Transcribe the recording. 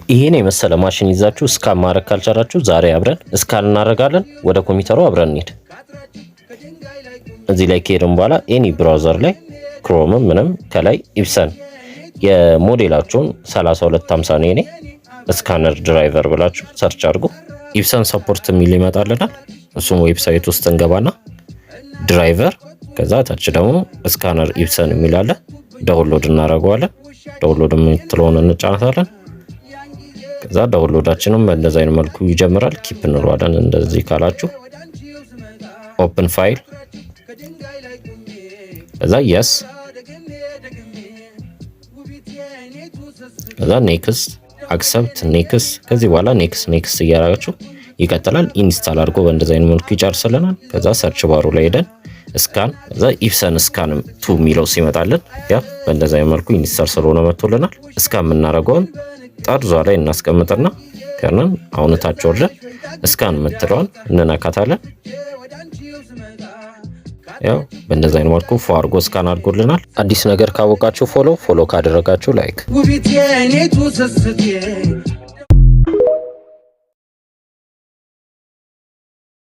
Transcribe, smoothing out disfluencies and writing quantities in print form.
ይሄን የመሰለ ማሽን ይዛችሁ scan ማድረግ ካልቻላችሁ ዛሬ አብረን scan እናደርጋለን። ወደ ኮምፒውተሩ አብረን እንሂድ። እዚህ ላይ ከሄድን በኋላ any browser ላይ Chrome ም ምንም ከላይ Epson የሞዴላችሁን 3250 ነው የኔ፣ scanner driver ብላችሁ search አድርጉ። Epson support የሚል ይመጣልናል። እሱም website ውስጥ እንገባና driver፣ ከዛ ታች ደግሞ scanner Epson የሚል አለ። Download እናደርገዋለን። Download የምትለውን እንጫናታለን። ከዛ download ኣችንም በእንደዚህ አይነት መልኩ ይጀምራል። Keep እንለዋለን። እንደዚህ ካላችሁ open file፣ ከዛ yes፣ ከዛ next፣ accept፣ next። ከዚህ በኋላ next next እያደረጋችሁ ይቀጥላል። Install አድርጎ በእንደዚህ አይነት መልኩ ይጨርስልናል። ከዛ search bar ኡ ላይ ሄደን scan፣ ከዛ Epson Scan 2 የሚለው ሲመጣልን ያ በእንደዚህ አይነት መልኩ install ስለሆነ መጥቶልናል። Scan የምናደርገውን ጠርዟ ላይ እናስቀምጥና ከነን አሁን ታች ወርደን scan የምትለዋን እንነካታለን። ያው በእንደዚህ አይነት መልኩ ፎ አድርጎ scan አድርጎልናል። አዲስ ነገር ካወቃችሁ follow፣ follow ካደረጋችሁ like። ውቢቴ እኔቱ ስስቴ።